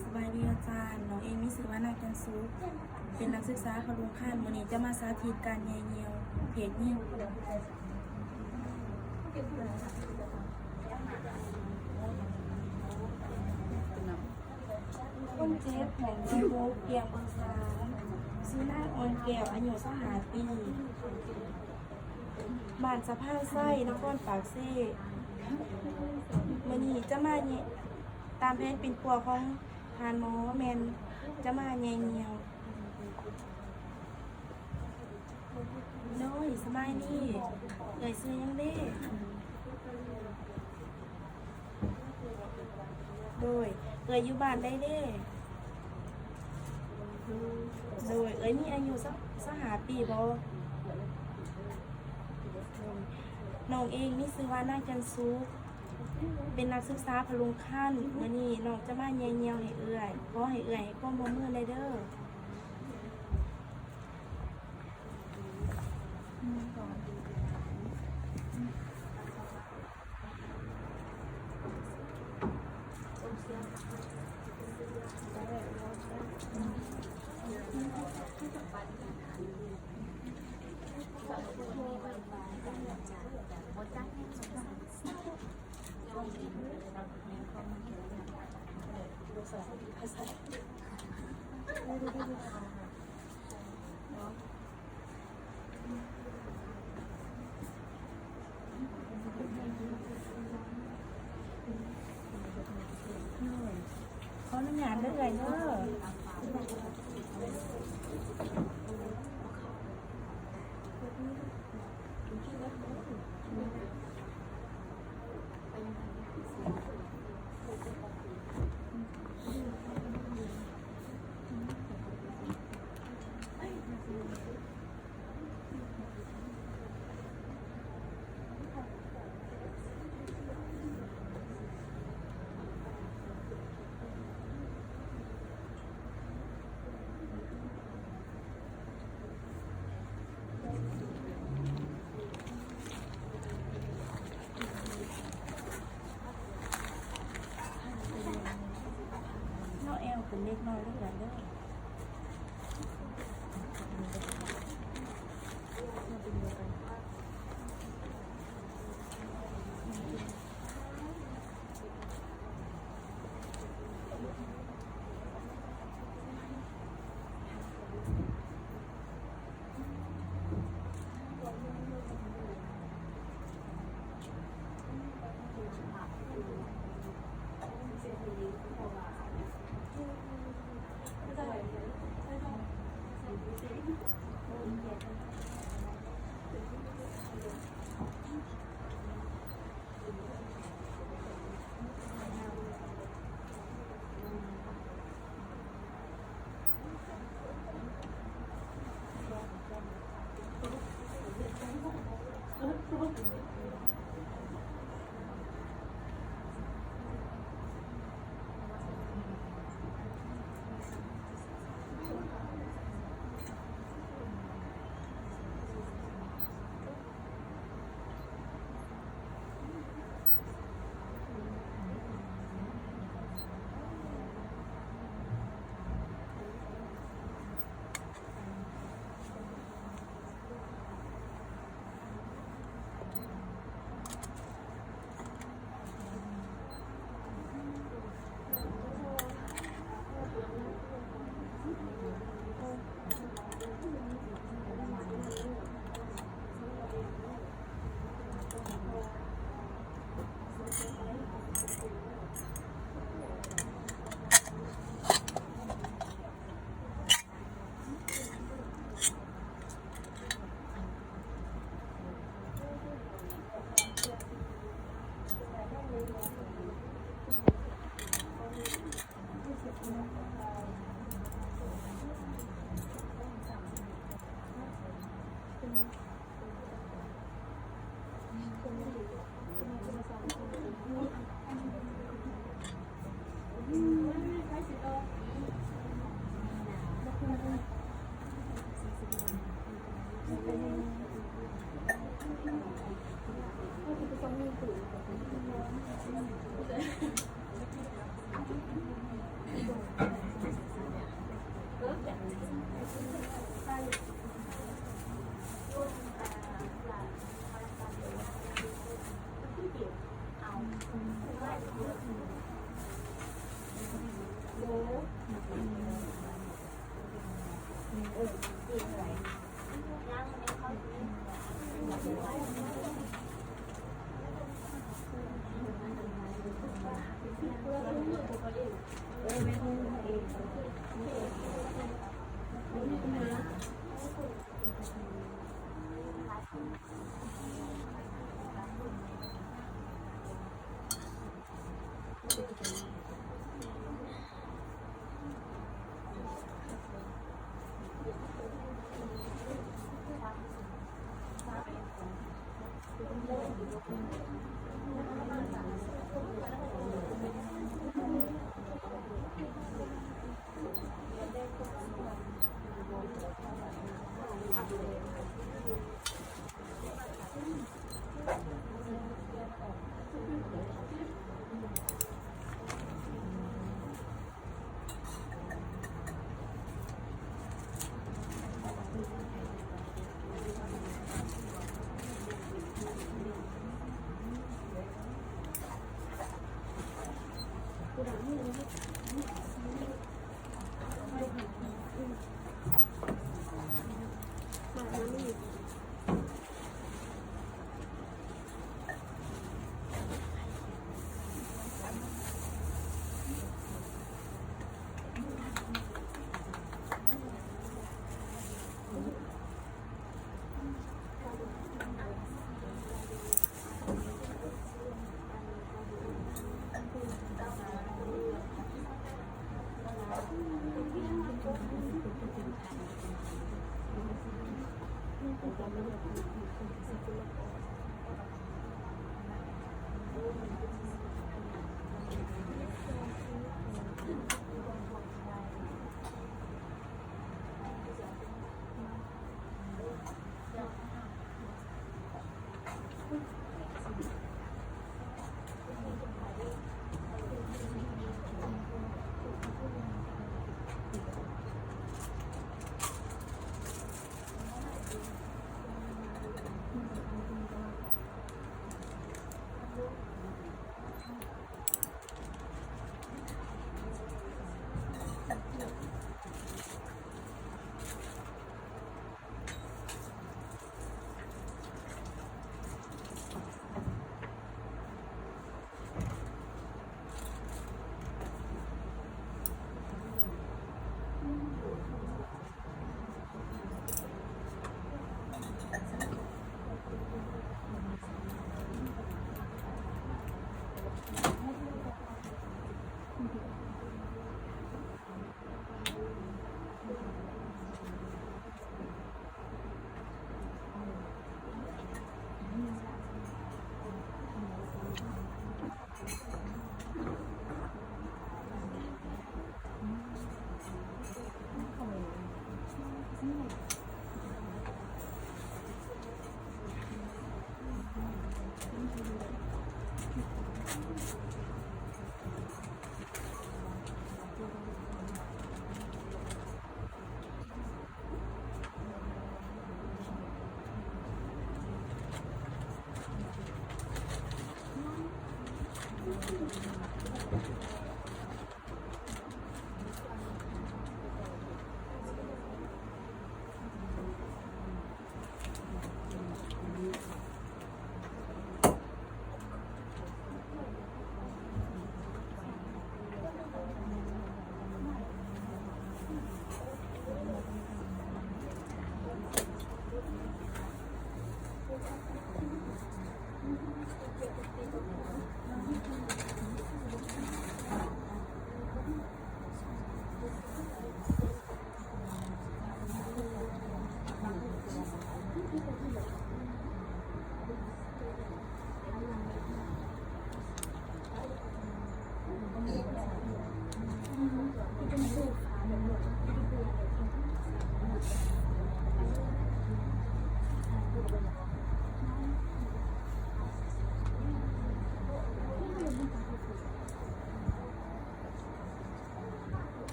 ສະບາຍດີອາຈານ, ນ້ອງເອງມີຊື່ວ່ານາງຈັນສຸກ ເປັນນັກສຶກສາພະລຸງຄານ. ມື້ນີ້ຈະມາສາທິດການແຍ່ຍ່ຽວເພດຍິງ. ຄົນເຈັບ ຫ້ອງທີຫົກ ຕຽງເບີສາມ ຊື່ນາງ ອ່ອນແກ້ວ ອາຍຸ ຊາວຫ້າ ປີ ບ້ານສະພານໄຊ ນະຄອນປາກເຊ. ມື້ນີ້ຈະມາແຍ່ ຕາມແຜນປິ່ນປົວຂອງທ່ານໝໍແມ່ນຈະມາແຍ່ຍ່ຽວ. ໂດຍ ສະບາຍດີ ເອື້ອຍຊື່ຫຍັງເດ? ໂດຍ ເອື້ອຍຢູ່ບ້ານໃດເດ? ໂດຍ ເອື້ອຍມີອາຍຸ ຊາວ ຊາວຫ້າປີບໍ່? ໂດຍ ນ້ອງເອງມີຊື່ວ່ານາງຈັນສຸກ ເປັນນັກສຶກສາພະລຸງຄານ. ມື້ນີ້ນ້ອງຈະມາແຍ່ຍ່ຽວໃຫ້ເອື້ອຍ, ຂໍໃຫ້ເອື້ອຍໃຫ້ຄວາມຮ່ວມມືແດ່ເດີ. ຂໍອະນຸຍາດເດີເອື້ອຍເດີ. ນ້ອງແອວເປັນເດັກນ້ອຍເດີ ເດີ. ເ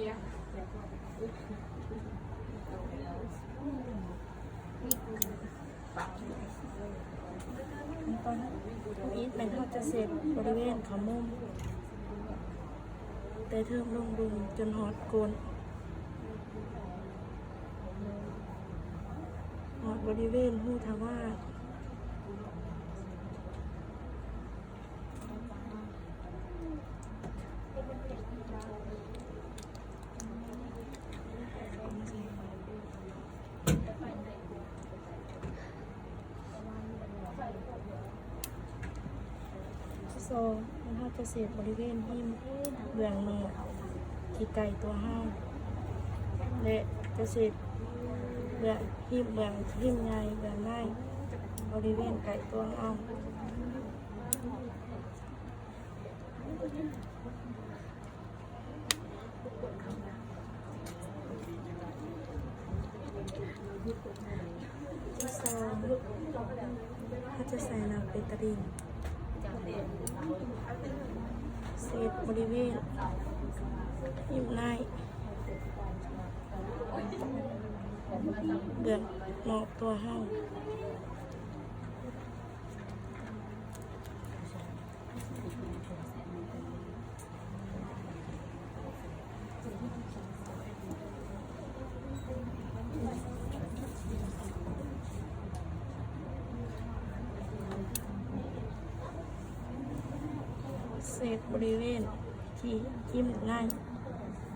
ຂັ້ນຕອນທຳອິດແມ່ນເຮົາຈະເຊັດບໍລິເວນຂະມຸມ ແຕ່ເທິງລົງດຸ່ມຈົນຮອດກົ້ນ ຮອດບໍລິເວນຮູທະວາດ. ສອງ ແມ່ນເຮົາຈະເຊັດບໍລິເວນຮິມເບື້ອງນອກທີ່ໃກ້ຕົວເຮົາ ແລະ ຈະເຊັດເບື້ອງ ຮິມເບື້ອງ ຮິມໃຫຍ່ເບື້ອງໃນ ບໍລິເວນໃກ້ຕົວເຮົາ. ທີສອງ ເຮົາຈະໃສ່ນ້ຳເປຕາລິນ ເຊັດບໍລິເວນຮິມໃນ ເບື້ອງນອກຕົວເຮົາ. ເຊັດບໍລິເວນທີ່ຈິ້ມງ່າຍ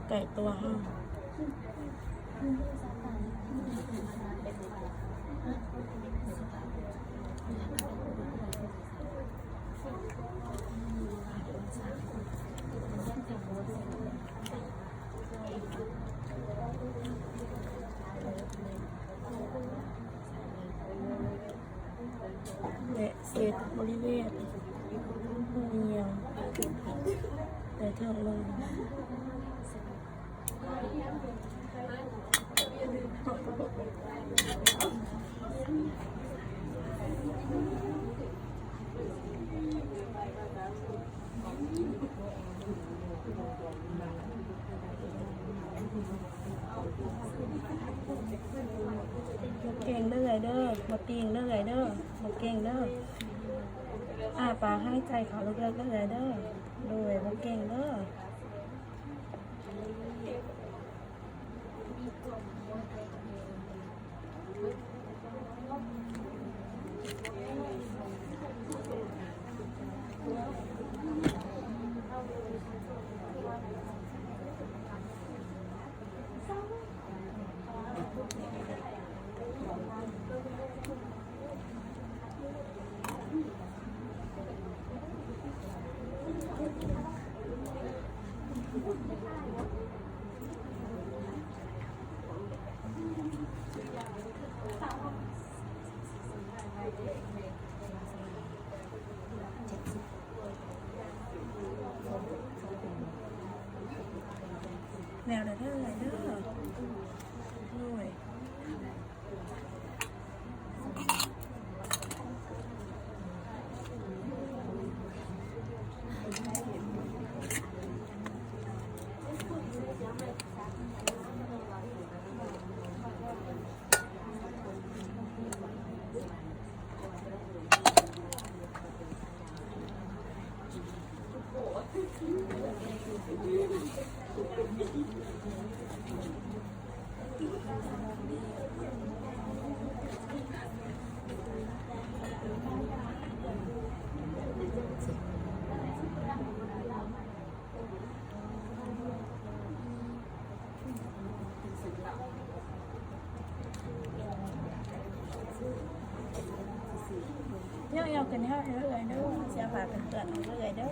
ໃກ້ຕົວເຮົາ. ແລະ ເຊັດບໍລິເວນເໜືອງແຕ່ເທິງລົງ. ບໍ່ເກັ່ງເດີ້ເອື້ອຍເດີ້ ບໍ່ຕິ່ງເດີ້ເອື້ອຍເດີ້ ບໍ່ເກັ່ງເດີ້. ອ້າປາກ ຫາຍໃຈເຂົ້າເລິກໆເດີ້ເອື້ອຍເດີ້. ໂດຍ ບໍ່ເກັ່ງເດີ້. ແລ້ວເດີ້ເອື້ອຍເດີ້. ໂອ້ຍ. ເອີວໆ ຂຶ້ນເອີວໆເອື້ອຍເດີ້ ເສຍຜ້າກັນເປື້ອນເອື້ອຍເດີ້.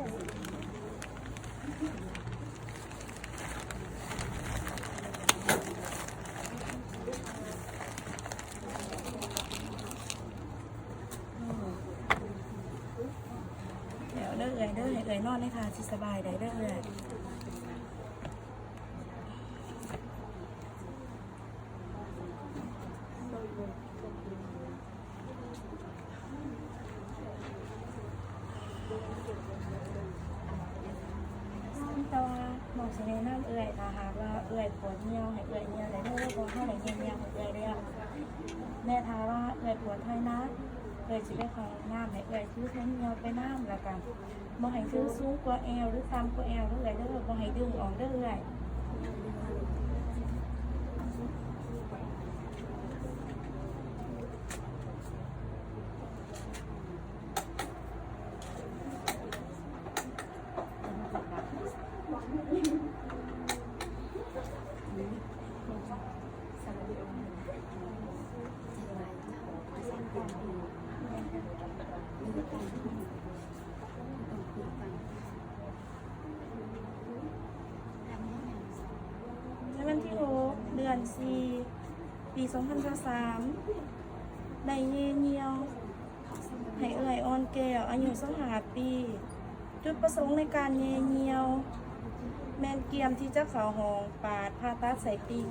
ແລ້ວເດີ້ເອື້ອຍເດີ້ ໃຫ້ເອື້ອຍນອນໃນທ່າທີ່ສະບາຍໄດ້ເດີ້ເອື້ອຍ. ແຕ່ວ່າໝໍ ຊິແນະນຳເອື້ອຍ ຖ້າຫາກວ່າເອື້ອຍປວດຍ່ຽວ ໃຫ້ເອື້ອຍຍ່ຽວໄດ້ເດີ ເພາະເຮົາໄດ້ຍ່ຽວໃຫ້ເອື້ອຍແລ້ວ. ແລະ ຖ້າວ່າເອື້ອຍປວດທ້ອງໜັກ ເອື້ອຍຊິໄປເຂົ້າຫ້ອງນ້ຳ ໃຫ້ເອື້ອຍຖືຖົງຍ່ຽວໄປນຳ ແລ້ວກະບໍ່ໃຫ້ຖືສູງກວ່າແອວ ຫຼື ຕ່ຳກວ່າແອວເດີເອື້ອຍເດີ ບໍ່ໃຫ້ດຶງອອກເດີເອື້ອຍ. ໃນວັນທີຫົກ ເດືອນສີ່ ປີສອງພັນຊາວສາມ ໄດ້ແຍ່ຍ່ຽວ ໃຫ້ເອື້ອຍອ່ອນແກ້ວ ອາຍຸຊາວຫ້າປີ. ຈຸດປະສົງໃນການແຍ່ຍ່ຽວ ແມ່ນກຽມທີ່ຈະເຂົ້າຫ້ອງປາດຜ່າຕັດໄສ້ຕິ່ງ.